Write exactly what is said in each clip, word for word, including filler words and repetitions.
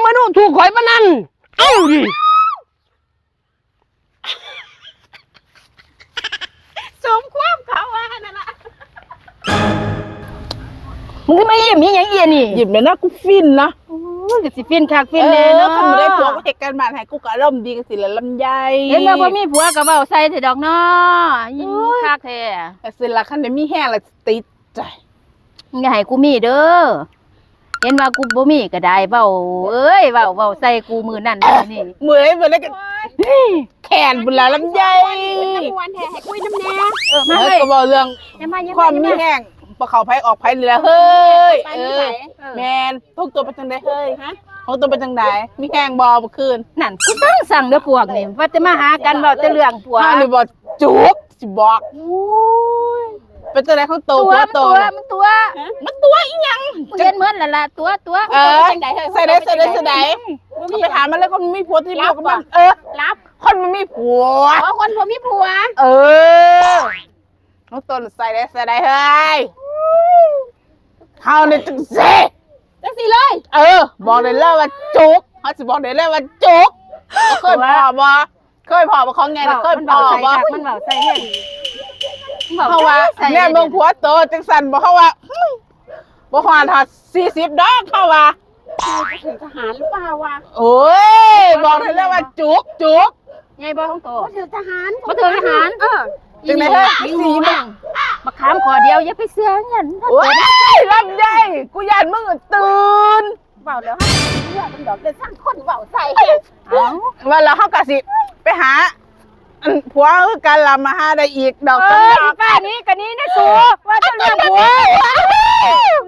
มาดูถูกข่อยปานนั้น เอาดิ สมความเขาว่านั่นล่ะ มึงมายิ้มอีหยังเอียนี่ ยิ้มแม่นะ กูฟินนะ โอ้ย ก็สิฟินคักฟินแน่เนาะ เออ คันบ่ได้ผัวกูเฮ็ดการบ้านให้ กูก็อารมณ์ดีจั่งซี้ล่ะ ลำไย เห็นว่าบ่มีผัวก็เว้าใส่เถาะดอกเนาะ ยิ่ง โอ้ย คักแท้ แต่สิล่ะ คันได้มีแฮงล่ะติดใจ มึงอย่าให้กูมีเด้อ เห็นว่ากูบ่มีก็ได้ เว้าเอ้ย เว้า เว้าใส่กูมื้อนั้นมื้อนี้ มื้อใดมื้อใดก็ โอ้ย แค้นพุ้นล่ะ ลำไย เป็นตาม่วนแท้ ให้คุยนำแหน่ เออ มาเลย เออ ก็เว้าเรื่อง อย่ามา อย่ามา ความมีแฮง บ่เข้าไผออกไผนี่ล่ะเฮ้ย ไป เออ ไป แม่น ของโตเป็นจั่งใดเฮ้ย ฮะ ของโตเป็นจั่งใด มีแฮงบ่เมื่อคืน นั่น กูสั่งสั่งเด้อพวกนี่ ว่าแต่มาหากัน เว้าแต่เรื่องผัว เฮานี่บ่จุก สิบอก โอ้ย เป็นจั่งใดของโต ตั๋ว ผัวโต มันตั๋ว มันตั๋ว ฮะ มันตั๋วอีหยัง กูเห็นเหมือนแล้วล่ะ ตั๋ว ตั๋ว เออ ของโตเป็นจั่งใดเฮ้ย ใส่ได้ ใส่ได้ ใส่ได้ บ่มี ไปถามมันเลย คนมีผัวที่เดียวกับมัน รับบ่ เออ รับ คนมันมีผัว อ๋อ คนผัวมีผัว เออ ของโตใส่ได้ ใส่ได้ เฮ้ย เฮานี่จั่งซี้ จั่งซี้เลย เออ บอกได้เลยว่าจุก เฮาสิบอกได้เลยว่าจุก เคยพ้อบ่ เคยพ้อบ่ ของใหญ่น่ะ เคยพ้อบ่ มันเว้าใส่ มันเว้าใส่แฮง มันเว้า เฮาว่า ใส่ แนมเบิ่งผัวโตจั่งซั่นบ่ เฮาว่า อืม บ่ฮอดฮอดสี่สิบดอก เฮาว่า ถือทหารหรือเปล่าวะ โอ้ย บอกได้เลยว่าจุก จุก ใหญ่บ่ของโต บ่ถือทหาร บ่ถือทหาร เออ จั่งใดเฮ้ย อีหลี บักขามข้อเดียว อย่าไปเชื่อมัน โอ้ย ลำไย กูย้านมึงตื่น เว้าแล้วเฮาสิเชื่อมันดอก แต่ช่างคนเว้าใส่ เอ้า ว่าแล้วเฮาก็สิไปหา อันผัวคือกันล่ะ มาหาได้อีกดอก เออ สองดอก อีป้านี้ก็นี้นะสู ว่าจะเรื่องผัว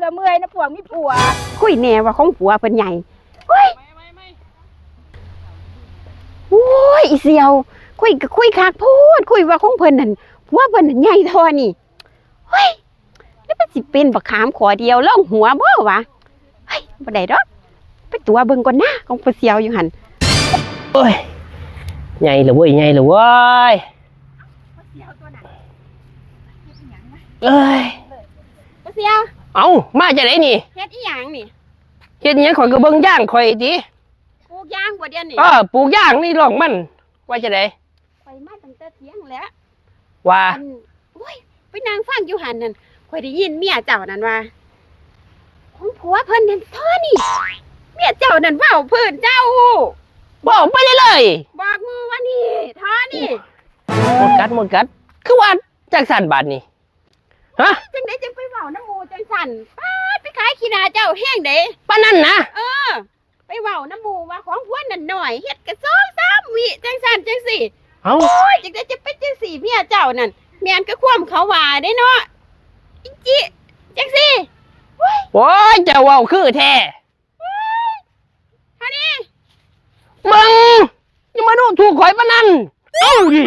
ละเมื่อยนะ ผัวมีผัว คุยแน่ว่าของผัวเพิ่นใหญ่ โอ้ย อีเสี่ยว คุยก็คุยคักโพด คุยว่าของเพิ่นนั่น ผัวเพิ่นนั่นใหญ่เท่านี่ เฮ้ย แล้วมันสิเป็นบักขามข้อเดียวลงหัวบ่วะ เฮ้ย บ่ได้ดอก ไปตั๋วเบิ่งก่อนนะ ของพ่อเสี่ยวอยู่หั่น โอ้ย ใหญ่ละเว้ย ใหญ่ละเว้ย เอ้ย พ่อเสี่ยว เอ้า มาจั่งใดนี่ เฮ็ดอีหยังนี่ เฮ็ดอีหยัง ข่อยก็เบิ่งยางข่อยติ ปลูกยางบ่เดี๋ยวนี้ เออ ปลูกยางนี่ร่องมัน ว่าจั่งใด ข่อยมาตั้งแต่เที่ยงแล้ว ว่า อัน โอ้ย ไปนั่งฟังอยู่หั่นนั่น ข่อยได้ยินเมียเจ้านั่นว่า ของผัวเพิ่นนั่นเท่านี้ เมียเจ้านั่นเว้าพื้นเจ้า เว้าไปเลยเลย บอกหมู่ว่านี่เท่านี้ หมดกัด หมดกัด คือว่าจั่งซั่นบาดนี้ ฮะ จั่งใดจั่งไปเว้านำหมู่จั่งซั่น ป๊าด ไปขายขี้หน้าเจ้าแฮงเด้ ปานนั้นนะ เออ ไปเว้านำหมู่ว่าของผัวนั่นน้อย เฮ็ดกะสองสามวิจั่งซั่นจั่งซี้ เอ้า โอ้ย จั่งใดจั่งเป็นจั่งซี้ เมียเจ้านั่น แม่นคือความเขาว่าเด้เนาะ อิจิ จั่งซี้ โอ้ย เจ้าเว้าคือแท้ เท่านี้ มึง อย่ามาดูถูกข่อยปานนั้น เอาดิ